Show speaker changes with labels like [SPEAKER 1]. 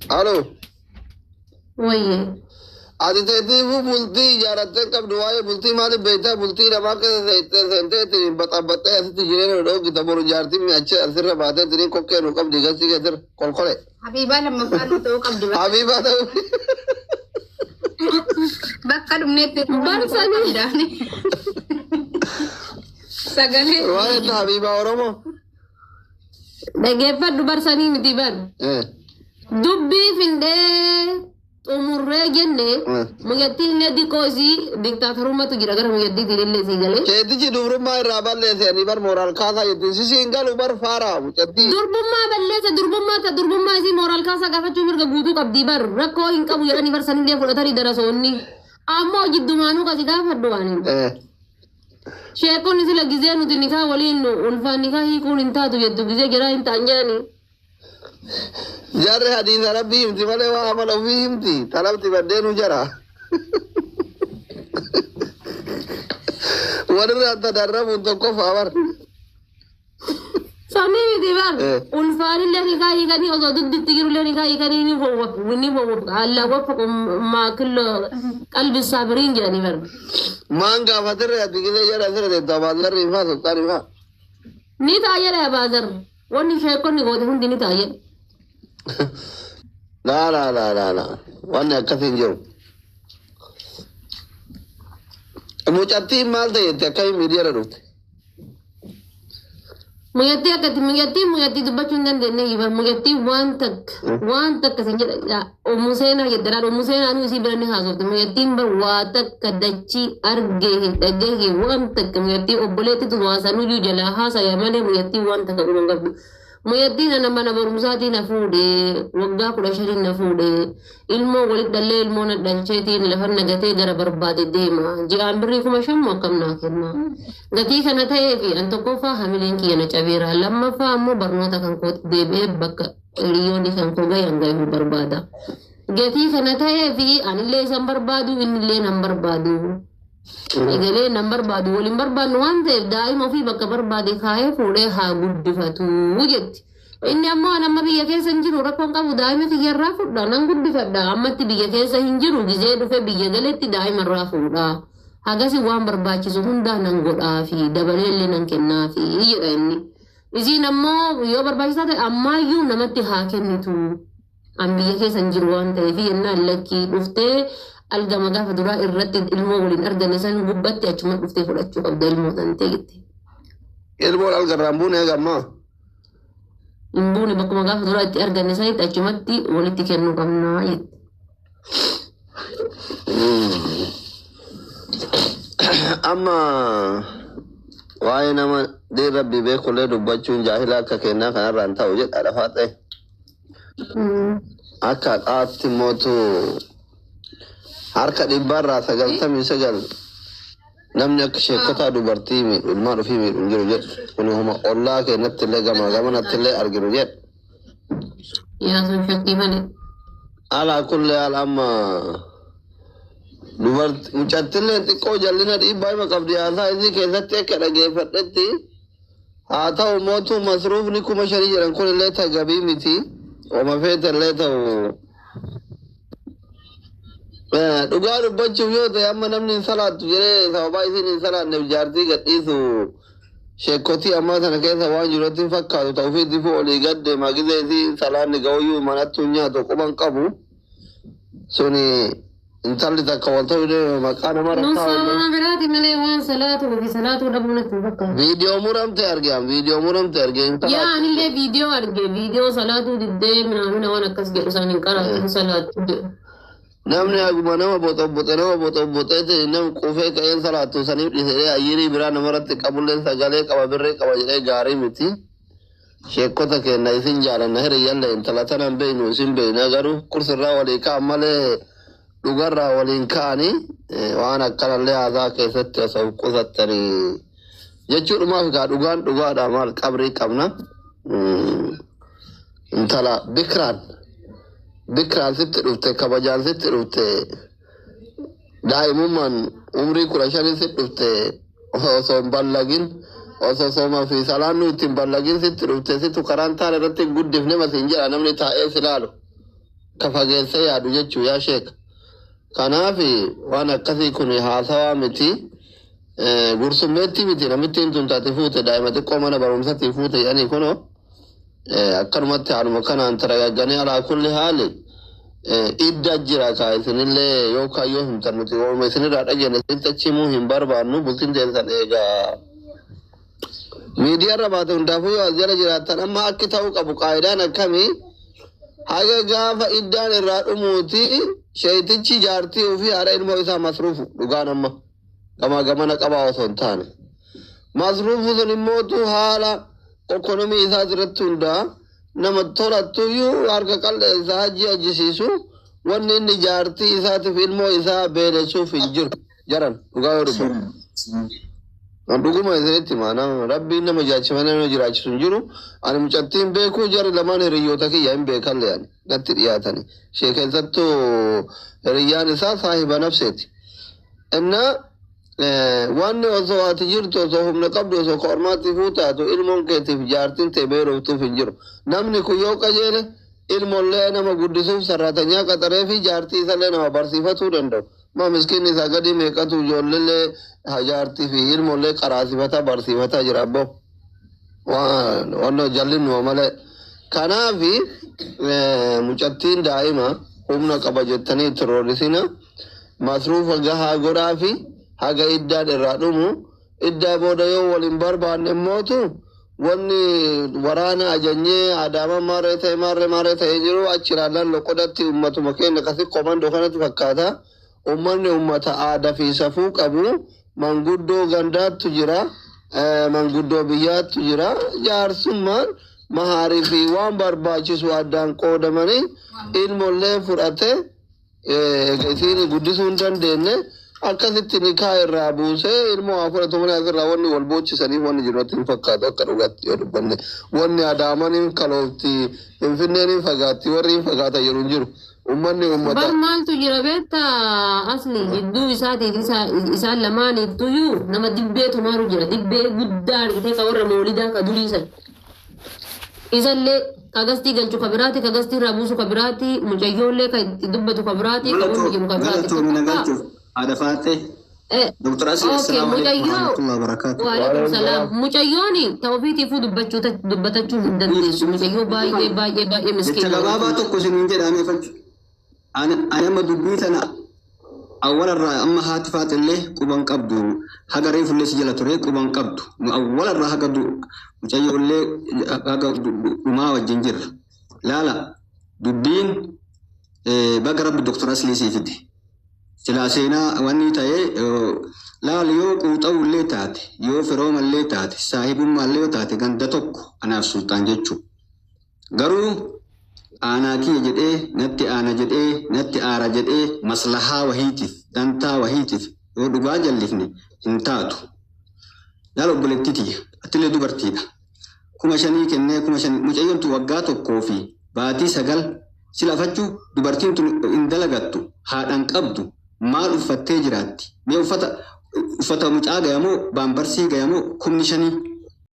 [SPEAKER 1] Alo.
[SPEAKER 2] Wayye.
[SPEAKER 1] Ati teetiifuu bultii ijaarrattee qabdu waa'ee bultii maaliif beektaa bultii namaa keessa seentee ittiin baxabaxee asitti jireenya dhoogita boru jaartiin mi'achee asirra baatee ittiin kokkee nu qabdi gasii keessirra kolkole.
[SPEAKER 3] Habiibaa lammaffaa nu ta'uu qabdi.
[SPEAKER 1] Habiibaa ta'uu.
[SPEAKER 3] Bakka dhumneetti
[SPEAKER 2] Barsanii.
[SPEAKER 3] Sagalee.
[SPEAKER 1] Waa'ee ta Habiibaa Oromoo.
[SPEAKER 2] Dhageeffadhu barsanii miti bar. Dubbii findee xumurree jenne muyyattiin illee diqqoo isii diktaatorummaatu jira gara muyyattiitiin illee isii galee.
[SPEAKER 1] Keetichi dubrummaa irraa balleesse bar mooraal kaasaa jettiin sisiin galu bar faaraa mucattii.
[SPEAKER 2] Durbummaa balleessa durbummaa ta durbummaa isii mooraal kaasaa gaafachuu mirga guutuu qabdii bar rakkoo hin qabu jedhanii bar sanillee fudhatanii darasoonni. Ammoo jiddumaanuu kasi gaafadhu waan. Sheekonni sila gizee nuti nikaa waliin ulfaan nikaa hiikuun hin taatu jettu gizee jiraa hin ta'an jedhanii.
[SPEAKER 1] Jarri hadiisa rabbii himti malee waa amala ofii himti. Talabti baddeenu jara. Walirraa tadarrabuun tokkoffaa bar.
[SPEAKER 2] Sanii miti bar ulfaanillee nikaa hiikanii osoo dudditti jirullee nikaa hiikanii ni fowwaf ni fowwaf allaa waffa maakillo qalbi saabiriin jedhanii bar.
[SPEAKER 1] Maan gaafatirre ati gisee jara asirra teettu abaazarri hin faa sultaan hin faa.
[SPEAKER 2] Ni ta'a jedha abaazar. Wanni sheekonni goote hundi ni ta'a jedha.
[SPEAKER 1] Laa laa laa laa laa. Wanni akkasii hin jiru. Mucattiin maal ta'e jette akkamiin miidiyaarra dhufte?
[SPEAKER 2] Muyyattii akkatti muyyattii muyyattii dubbachuu hin dandeenye iyyuu muyyattii waan takka sin jedha Ummu Seenaa jette laal Ummu Seenaa nu isii bira ni haasofte muyyattiin bar waa takka dachii argee hin dhagahe waan takka muyyattii obboleettitu waasanuyyuu jalaa haasaya malee muyyattii waan takka quba hin qabdu. Muyyattiin ana mana barumsaatiin na fuudhe waggaa 15n na fuudhe ilmoo walit dhallee ilmoo na dhalcheetiin lafa nagatee gara barbaade deema ji'aan birrii 5,000 moo akkam naa kenna. Gatii kana ta'ee fi an tokkoffaa hamileen kiyya na cabeera lammaffaa ammoo barnoota kan kootti deebi'ee bakka hiriyoonni kan koo gayan gayuu barbaada. Gatii kana ta'ee fi anillee isan barbaadu innillee nan barbaadu. Egalee nan barbaadu waliin barbaadnu waan ta'eef daa'ima ofii bakka barbaade kaayee fuudhee haa guddifatu jetti. Inni ammoo an amma biyya keessa hin jiru rakkoon qabu daa'ima kiyya irraa fudha nan guddifadha ammatti biyya keessa hin jiru gizee dhufe biyya galetti daa'ima irraa fuudha. Hagasi waan barbaachisu hundaa nan godhaafi dabaleellee nan kennaafi jedha inni. Isiin ammoo yoo barbaachisaa ta'e ammaayyuu namatti haa kennitu. An biyya keessa hin jiru waan ta'eef yennaan lakkii dhuftee algama gaafa duraa irratti ilmoo waliin arganne san gubbatti achuma dhuftee fudhachuu qabda ilmoo tan ta'e jette.
[SPEAKER 1] Ilmoon algarraan buune eegammaa.
[SPEAKER 2] Hin buune bakkuma gaafa duraa itti arganne sanitti achumatti walitti kennuu qabnaa jette.
[SPEAKER 1] Amma waa'ee nama diin rabbii beekullee dubbachuun jaahila akka kennaa kanarraa hin ta'u jedha lafaa ta'e. Akka haqaatti mootu harka 99% namni akka sheekotaa dubartii miidhu ilmaan ofii miidhu hin jiru jedhu. Kun homa ollaa keenyatti illee gamaa gamanatti illee arginu jedhu.
[SPEAKER 2] Yaa sun shakkii malee.
[SPEAKER 1] Alaa kullee haala amma dubartii mucattillee xiqqoo jallina dhiibbaa hima qabdi haasaa isii keessatti akka dhageeffadhetti haa ta'u mootu masruufni 5,000 jedhan kun illee tagabii miti. Oma feetellee ta'u. Dhugaa dubbachuuf yoo ta'e amma namni hin salaattu jedhee sababaa isiin hin salaanneef jaartii gadhiisu sheekotii ammaa sana keessa waan jirutti hin fakkaatu ta'u ofiitti olii gad deema gizee isii salaanni ga'uyyuu manattuu hin nyaatu quban qabu suni intalli takka wal ta'uu deema maqaa nama
[SPEAKER 2] Nun
[SPEAKER 1] rakkaa
[SPEAKER 2] sababa biraati malee waan salaatuu fi salaatuu dhabuu natti hin fakkaatu.
[SPEAKER 1] Viidiyoo muramte arge an viidiyoo muramte arge intala.
[SPEAKER 2] Yaa anillee viidiyoo arge viidiyoo salaatuu diddee minaamina waan akkas jedhu isaan hin qaraatu salaatu jedhu.
[SPEAKER 1] Namni haguma nama boxobboxe nama boxobboxee ta'e nama quufee ka'een salaattu saniif dhiisee ayyirii biraa namarratti qabulleen sagalee qaba birree qaba jedhee gaarii miti. Sheekota keenya isin jaalanna hiriyyalle intala tanan beeynu isin beeyna garuu kursirraa walii ka'an malee dhugarraa waliin ka'anii waan akkanallee haasaa keessatti osoo of qusattanii jechuudhumaaf gaa dhugaan dhugaadha maal qabrii qabna. Intala bikraan bikraan sitti dhufte kabajaan sitti dhufte daa'imummaan umrii 15 sitti dhufte osoo hin ballagin osoo soomaa fi salaannu ittiin ballagin sitti dhufte situ karaan taane irratti hin guddifne masiin jedha namni taa'ee si laalu. Ka fageessee yaadu jechuu yaa sheeka. Kanaaf waan akkasii kun haasawaa miti. Gursummeetti miti namittiin tun taate fuute daa'ima xiqqoo mana barumsatti fuute jedhanii kunoo akkanumatti haaluma kanaan taragagganii alaa kulli haali idda jira kaa isinillee yoo kaayyoo himtan nuti oolma isinirraa dhageenye isinitti achi himuu hin barbaannu bultiin teessan eegaa miidiyaarra baate hundaafuu yoo as jala jiraattan amma akki ta'uu qabu qaayidaan akkamii haga gaafa iddaan irraa dhumuuti sheeytichi jaartii ofii haadha ilmoo isaa masruufu dhugaan amma gamaa gamana qabaa osoo hin taane. Masruufu sun immootu haala ekonomii isaa irratti hundaa nama tolattuyyuu harka qal'eessaa hajji ajjisiisu wanni inni jaartii isaatiif ilmoo isaa beelessuuf hin jiru jaran dhugaa yoo dubbatu. Dhuguma isinitti maana rabbiin nama jiraachifamee nama jiraachisu hin jiru. Ani mucattiin beekuu jarri lamaan hiriyyoota kiyya hin beekalle ani natti dhiyaatani. Ishee keessattuu hiriyyaan isaa saahiba nafseeti. Innaa wanni osoo ati jirtu osoo humna qabdu osoo ka ormaatti fuutaatu ilmoon keetiif jaartiin ta'e beeloftuuf hin jiru. Namni kun yoo qajeele ilmoollee nama guddisuuf sarraatanyaa qaxaree fi jaartii isallee nama barsiifatuu danda'u. Ma miskiinni isaa gadi meeqatu ijoolleellee jaartii fi ilmoollee qaraasifataa barsiifataa jira abboo. Waan jallinuma malee. Kanaafi mucattiin daa'ima humna qaba jettanii itti roorrisina. Masruufa gahaa godhaa fi haga iddaan irraa dhumu. Iddaa booda yoo waliin barbaanne immootu wanni waraana ajanyee adaama maarree ta'e maarree maarree ta'ee jiru achi ilaallan loqodatti ummatuma keenya kasi komandoo kanatti fakkaata. Ummanni ummata aadaa fi safuu qabu manguddoo gandaattu jira manguddoo biyyaattu jira jaarsummaan mahaarii fi waan barbaachisu addaan qoodamanii ilmoollee fudhate isiin guddisuu hin dandeenye akkasitti nikaa irraa buusee ilmoo haa fudhatu malee asirraa wanni wal boochisaniif wanni jiru natti hin fakkaatu akka dhugaatti yoo dubbanne wanni adaaman hin kaloofti finfinneen hin fagaatti warri hin fagaata jiru hin jiru ummanni ummata.
[SPEAKER 2] Bar maaltu jira beektaa asli jidduu isaatiif isaan lamaaniittuyyuu nama dibbeetu maaru jira dibbee guddaa argitee ka warra moolidaa ka durii san. Isallee ka gastii galchu ka biraati ka gastii irraa buusu ka biraati mucayyoollee ka itti dubbatu ka biraati ka wanni jiru ka biraati.
[SPEAKER 4] Galatoomii na galchuuf haadha faaxee. Dr. Asli,
[SPEAKER 2] Okay,
[SPEAKER 4] assalaamu alaikum
[SPEAKER 2] mucayyoo.
[SPEAKER 4] warahmatullahi wabarakatuh.
[SPEAKER 2] Waalaikum salaam. Mucayyooni ta ofiitiifuu dubbachuu dubbatachuu hin dandeessu. Mucayyoo baay'ee baay'ee baay'ee
[SPEAKER 4] Jecha
[SPEAKER 2] miskiina.
[SPEAKER 4] gabaabaa tokko isiniin jedhamee fachu. Ani amma dubbii tana awwalarraa amma haati faaxillee quban qabdu haga reefullee si jala ture quban qabdu nu awwalarraa haga mucayyoollee haga dhumaa wajjin jirra. Laala dubbiin baga rabbi Dr. Aslii sii fide. Silaa seenaa wanni ta'ee laala yoo quuxawullee taate yoo firoomallee taate saahibummaallee yoo taate ganda tokko anaaf sultaan jechuudha. Garuu aanaa kiyya jedhee natti aana jedhee natti aara jedhee maslahaa wahiitiif dantaa wahiitiif yoo dhugaa jallifne hin taatu. Laala obboleettii tiyya atillee dubartiidha. 5,000 kennee 5,000 mucayyoon tun waggaa 1 fi baatii 9 si lafachuu dubartiin tun hin dalagattu haadhan qabdu maal uffattee jiraatti? Mee uffata uffata mucaa gayamoo baambarsii gayamoo 5,000.